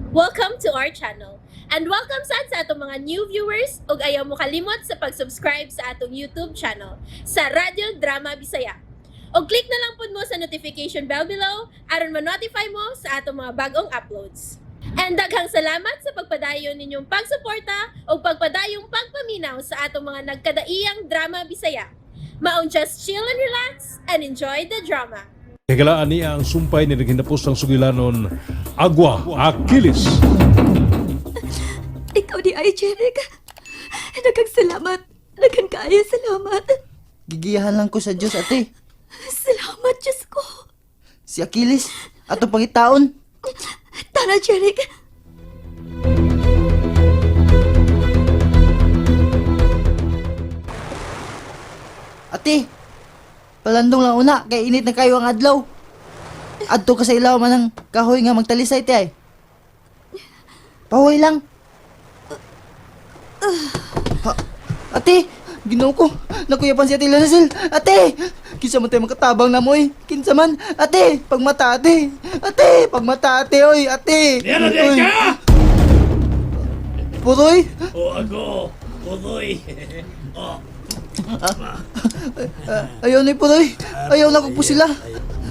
Welcome to our channel. And welcome sad sa atong mga new viewers ug ayaw mo kalimot sa pag-subscribe sa atong YouTube channel sa Radyo Drama Bisaya. Og click na lang pud mo sa notification bell below aron ma-notify mo sa atong mga bagong uploads. And daghang salamat sa pagpadayon ninyong pagsuporta ug pagpadayong pagpaminaw sa atong mga nagkadaiyang drama Bisaya. Maong just chill and relax and enjoy the drama. Hikalaan niya ang sumpay ni naghinapos ang sugilanon Agua Achilles. Ikaw di ay, Jeric. Daghang salamat. Daghang kaayo salamat. Gigiyahan lang ko sa Diyos, ate. Salamat, Diyos ko. Si Achilles, atong pangitaon. Tara, Jeric. Ate, palandong lang una, kay init na kayo ang adlaw. Adto ka sa ilaw man ang kahoy nga magtalisay, te ay. Pahoy lang. Ha, ate, ginoo ko. Nakuyapan si Ate Lanazil. Ate, kinsa man tayo makatabang na mo eh. Kinsa man. Ate, pagmata ate. Ate, pagmata ate oy, ate. Meron Oy, ka! Puroy. O ako, Putoy. Oh, Ayaw na Puroy. Ayaw na ko po sila.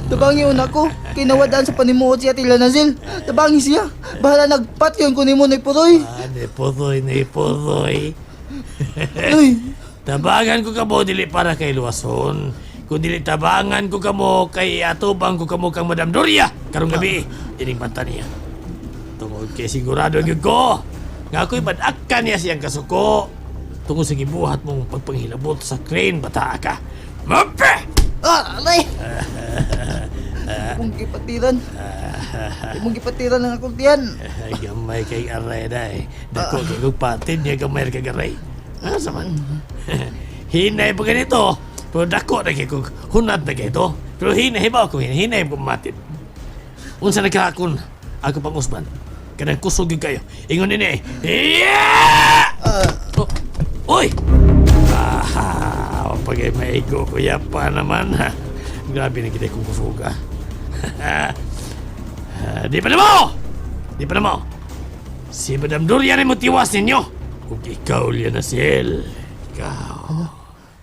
Tabangi una ko. Kay nawadaan sa panimuot si Ate Lanazil. Tabangi siya. Bahala nagpatyon ko nimo ni Puroy. ah, ni Putoy, ni Putoy. Uy, Tabangan ko kamo dili para kay Luwason. Kung dili tabangan ko kamo kay atubang ko kamo kang Madam Doria karong gabi ining banta niya. Tungod kay sigurado gyud ko nga ako'y bad-akan niya siyang kasuko. Tungod sa gibuhat mong pagpanghilabot sa crane bata ka. Mape! Ah, aray! Mong gipatiran. Mong gipatiran ang akong tiyan. Ay, gamay kay aray na eh. Dako kay kong patin niya gamay kay aray. Ah, sama. Hinay pa ganito. Pero dako na kay kong hunat na kay ito. Pero hinay ba ako hinay, hinay ko matin. Unsa nagkakon ako pang usban. Kanang kusog gyud kayo. Ingon nini. Yeah! Oh, oy! Ah, pagay maigo kuya pa naman ha. Grabe na kita kong kusog ah. Ah, di pa na mo! Di pa na mo! Si Madam Dorian ay mutiwas ninyo! Kung ikaw, Leonacel. Ikaw.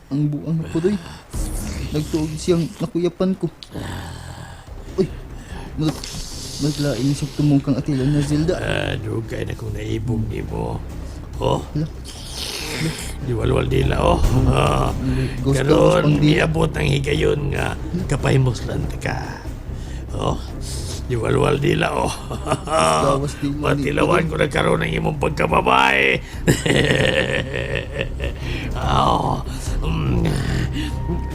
Ang buang na Puroy. Nagtuog siyang nakuyapan ko. Uy, mag maglain siyang tumungkang Ate Lanazil da. Ah, dugay na kong naibog ni mo. Oh, Hala, diwalwal nila, oh. Ah, Ghost karon, pang di. iabot ang higayon nga kapahimuslan ka. Oh, diwalwal nila, oh. Gawas dila ni Matilawan ko na karon ang imong pagkababae. Oh,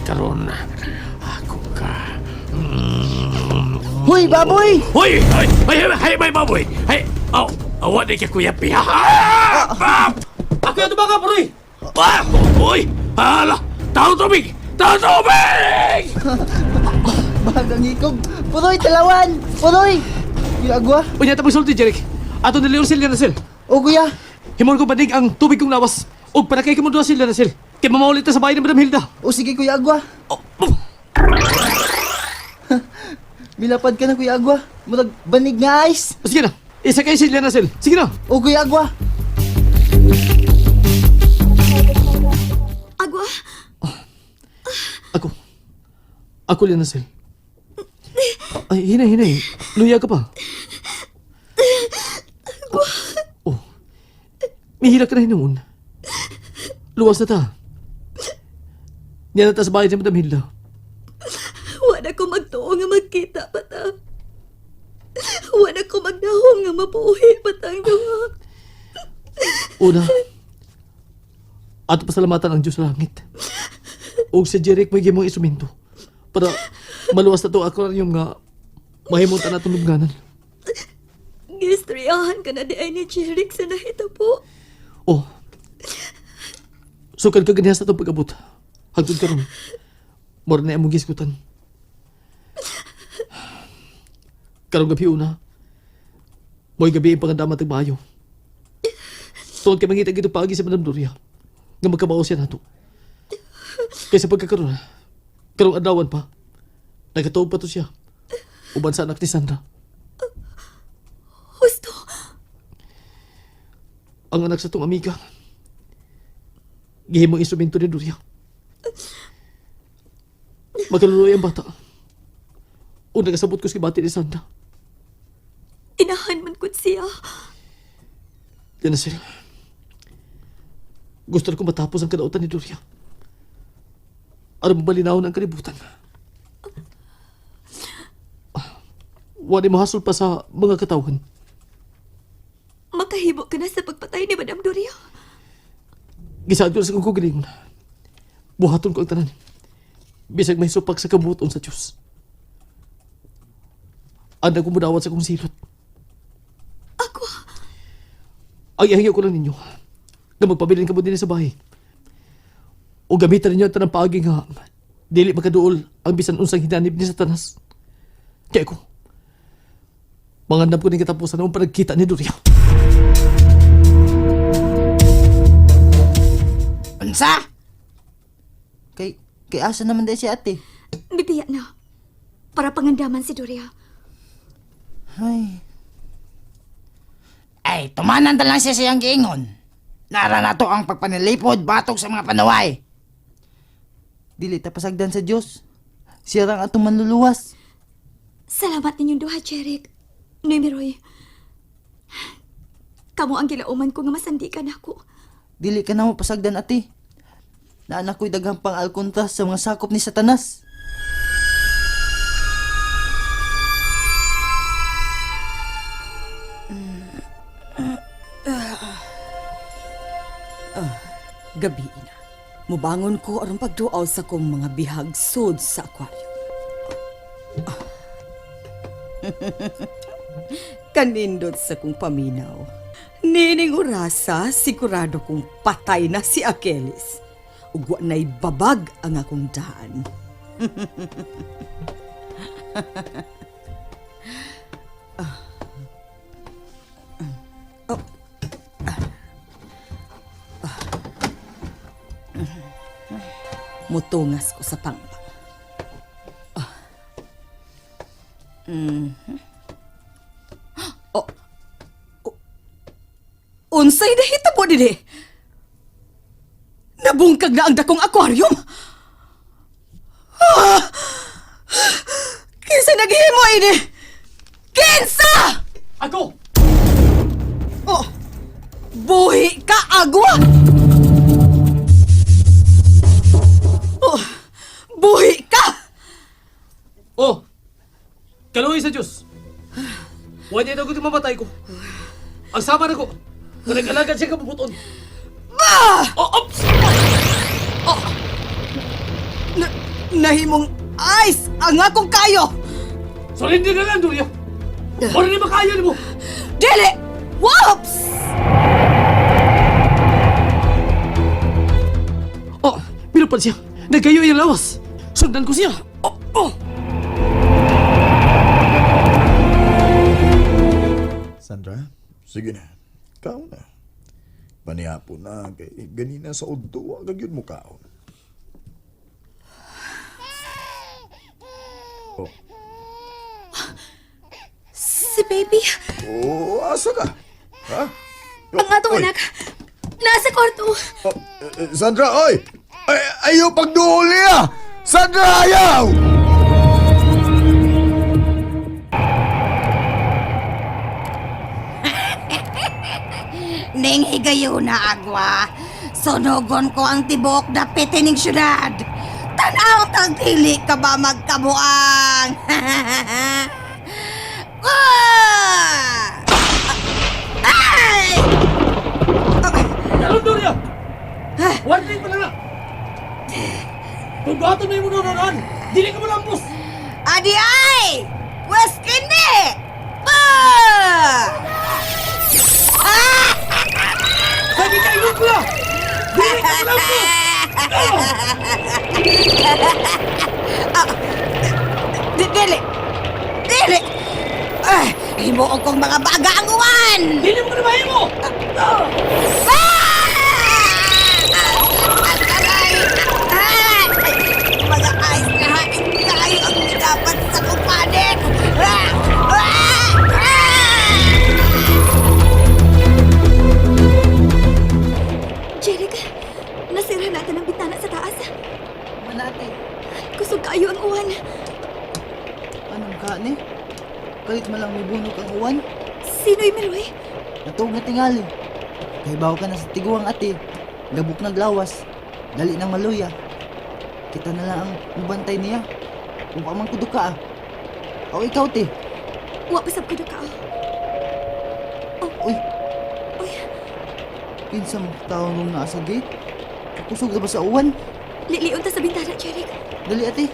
karon, ako ka. Hoy, baboy! Hoy! Hoy! Hey, hey, may baboy! Hey! Oh! Awa di ka kuya piha! Ah! Ako yung tumaka, Puroy! Ah! Hoy! Hala! Tao tubig! Tao tubig! Bagang ikog. Puroy, talawan! Puroy! Kuya Agwa? Unya tapos sulti, Jeric. Ato niliyon sila na sila. O kuya, Himon ko banig ang tubig kong lawas. Og panakay ka mo doon sila na sila. Kaya mamaulit ta sa bahay ni Madam Hilda. o sige Kuya Agwa. Oh, oh. Milapad ka na Kuya Agwa. Murag banig nga ice. O, sige na. Isa kayo sila na sila. Sige na. O Kuya Agwa. Agwa, Ako. Ako lang na sila. Ay, hinay, hinay. Luya ka pa. Oh. Mihila ka na hinuon. Luwas na ta. Niya na ta sa bahay ni Madam Hilda. wala ko magtuo nga magkita pa ta. Wala ko magdahom nga mabuhi pa ta ang duha. Una, ato pasalamatan ang Diyos sa langit. O si Jeric may gimong instrumento para maluwas na to ako yung nga mahimutan na itong lubnganan. Gistriyahan ka na di ay ni Jeric sa nahitabo. Oh, sukad ka ganyan sa itong pag-abot. Hagtod karon. Mora na among gisgutan. Karong gabi una, mo'y gabi ang pangandama tagbayo. Tuon kay mangita gito paagi sa Madam Doria nga magkabaw siya nato. Kaysa pagkakaroon, karong adlawan pa, nagkatuog pa to siya. Uban sa anak ni Sandra. Husto. Ang anak sa tong amiga. Gihimong instrumento ni Doria. Magkaluloy ang bata. O nagasabot ko sa bati ni Sandra. Inahan man kun siya. Yan na sila. Gusto na ko matapos ang kadautan ni Doria. Aron malinawon ang kalibutan. Wala mahasol pa sa mga katawan. Makahibo ka na sa pagpatay ni Madam Doria. Gisaad ko na sa kong kagalingon. Buhaton ko ang tanan. Bisag may supak sa kabuton sa Diyos. Anda ko mudawat sa kong silot. Ako, Ang ihangyo ko lang ninyo. Nga magpabilin ka mo din sa bahay. O gamitan ninyo ang tanang paagi nga dili makaduol ang bisan unsang hinanib ni Satanas. Kaya ko, mangandam ko ng katapusan ang panagkita ni Doria. Unsa? Kay, kay asa naman dahil si ate? bibiya na. Para pangandaman si Doria. Ay. Ay, tumanan ta lang siya sa iyang giingon. Nara na to ang pagpanilipod batok sa mga panuway. Dili ta pasagdan sa Dios. Siya rang atong manluluwas. Salamat ninyong duha, Jeric. Noemi Roy. Kamo ang gilauman ko nga masandikan ako. Dili ka na mo pasagdan ate. Naanak ko'y daghang pang alkontra sa mga sakop ni Satanas. Gabi na. Mubangon ko aron pagduaw sa kong mga bihag sud sa aquarium. Ah. Kanindot sa kong paminaw. Nining orasa, sigurado kong patay na si Achilles. Ug wa na'y babag ang akong daan. Mutungas ko sa pangpang. Ah. Mhm. Oh. Oh. Unsay nahitabo dinhi? Nabungkag na ang dakong aquarium. Ah! Kinsa naghimo ini? Kinsa? Ako! Oh. Buhi ka agwa. Oh. Buhi ka. Oh! Kaluoy sa Diyos! Huwag niya daw mamatay ko. Ang sama na ko, na nag-alagad siya kabubuton. Bah! Oh, ops! Na, nahimong ice ang akong kayo! Surrender na lang, Doria! Wala na makaya nimo! Dili! Whoops! Oh, pinupad siya. Nagkayo yung lawas. Sundan ko siya. Oh, oh! Sandra, sige na. Kaon na. Panihapon na kay ganina sa udto wa ka gyud mo kaon. Oh, Si baby, oh asa ka? Ha? ang atong Oy, anak, nasa kwarto. Oh, Sandra, oy! Ay, ayaw pagduuli ah! Sandra, ayaw! Ning higayuna, agwa. Sunugon ko ang tibok dapit ining syudad. Tanaw tang dili ka ba magkabuang? Ah! Ay! Karon, Doria! Warning pa na na! Kung buhaton na yung nununan, dili ka malampos! Adi ay! Wes kini! Ah! Sabi ka, ilog ko na! Dili ka malampos! Dili! Dili! Ay, himuon kong mga baga ang uwan! Dili mo ka na mahimo! Ah! Aray! Ah! Mga ice na hain tayo ang dapat sa kupanin! Ah! Ah! Ah! ang uwan. Sino'y Miroy? Natuog na tingali. Kay bawo ka na sa tiguang ate. Gabok naglawas. Dali ng maluya. Kita na lang ang mubantay niya. Kung pa man kudo ka ah. O ikaw te. Wa pa sab ko ka. Uy. Uy. Kinsa mo tao nung naa sa gate? Kusog na ba sa uwan? Liliun ta sa bintana, Jeric. Dali ate.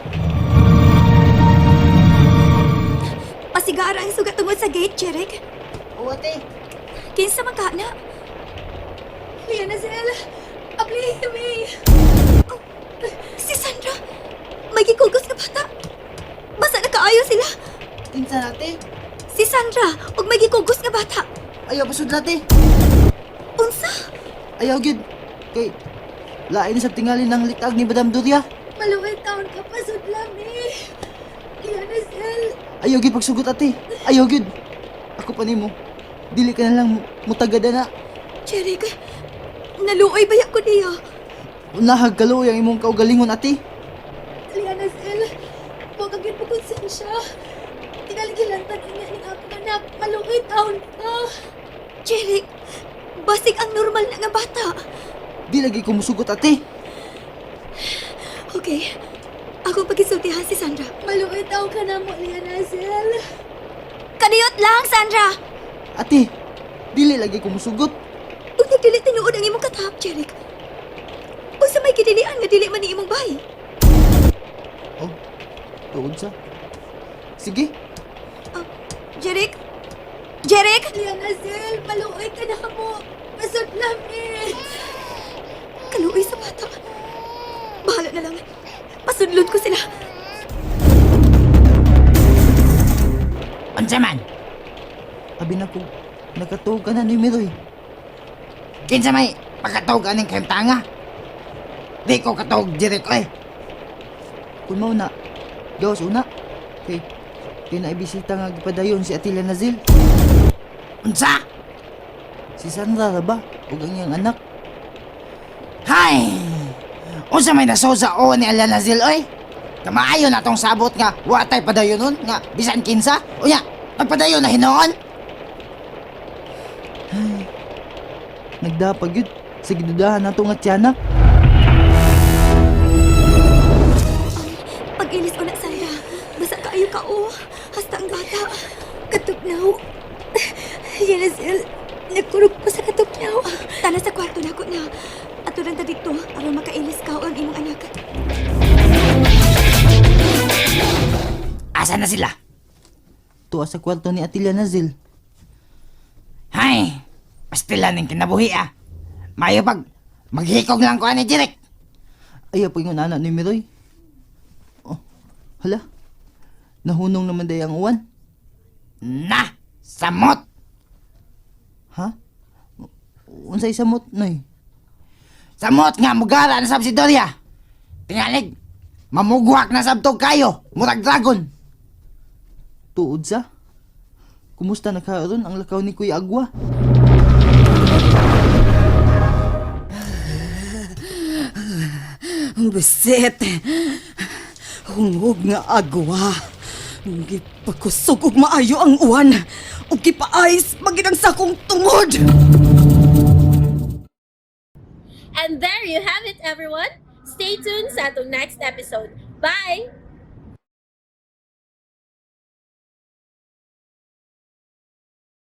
Pasigara ang sugat tungod sa gate, Jeric. O ate. Kinsa man ka na? Liana Zel, abli mi. Oh, si Sandra, may gikugos nga bata. Basta nakaayo sila. Kinsa na ate? Si Sandra, ug may gikugos nga bata. Ayaw pasud ate. Unsa? Ayaw gyud. Kay lain sa tingali ng litag ni Madam Doria. Maluway taon ka pa sudlami. Liana Zel, Ayaw gyud pagsugot ate. Ayaw gyud. Ako pa nimo. Dili ka na lang mutagada na. Jeric, naluoy ba ko niya? Unahag kaluoy ang imong kaugalingon ate. Liana Zel, huwag kang po konsensya. Tinaligilantan niya ning akong anak. Maluoy taon ka. Jeric, basig ang normal na nga bata. Di lagi ko musugot ate. Okay. Ako pagisultihan si Sandra. Maluoy taon ka na mo, Liana Zel. Kaniyot lang, Sandra! Ate, dili lagi ko musugot. Ug nagdili tinuod ang imong katap, Jeric. Unsa may gidilian nga dili man ni imong bay? Oh, tuod sa. Sige, Jeric? Jeric? Liana Zel, maluoy ka na mo. Pasudlam eh. Kaluoy sa bata. Bahala na lang. Pasudlon ko sila. Unsa man? abi na ko. Nakatuog ka na ni Miroy. Kinsa may pagkatog aning kayong tanga? Di ko katog Jericho eh. Kung mao na, gawas una. Kay, kay naibisita nga gipadayon si Atila Nazil. Unsa? Si Sandra ra ba? Ug ang iyang anak. Hay! Unsa may nasosa o ni Alanazil oy? Kamaayo na tong sabot nga wa tay padayon nun nga bisan kinsa. Unya, pagpadayon na hinoon. Nagdapag yun. Sa gidudahan nato nga tiyanak. Pag-ilis ko na, Sandra. Basta kaayo ka, oh. Hasta ang bata. Katugnaw. Liana Zel, nagkurog ko sa katugnaw. Tala sa kwarto na ko na. Ato lang ta dito, aron makailis ka o ang imong anak. Asa na sila? Tuwa sa kwarto ni Atila Nazil. Hay! Pastila ning kinabuhi ah. Maayo pag maghikog lang ko ani Jeric. Ayaw pa yung anak ni Miroy. Oh, hala. Nahunong naman day ang uwan. Na! Samot! Ha? Unsay samot, noy? Samot nga mugara na sab si Doria. Tingalig, mamugwak na sabtog kayo, murag dragon. Tuod sa? Kumusta na karon ang lakaw ni Kuya Agwa? Ang bisit. Hungog nga agwa. Gipakusog og maayo ang uwan. Ug gipaayos magid ang sakong tungod. And there you have it, everyone. Stay tuned sa atong next episode. Bye!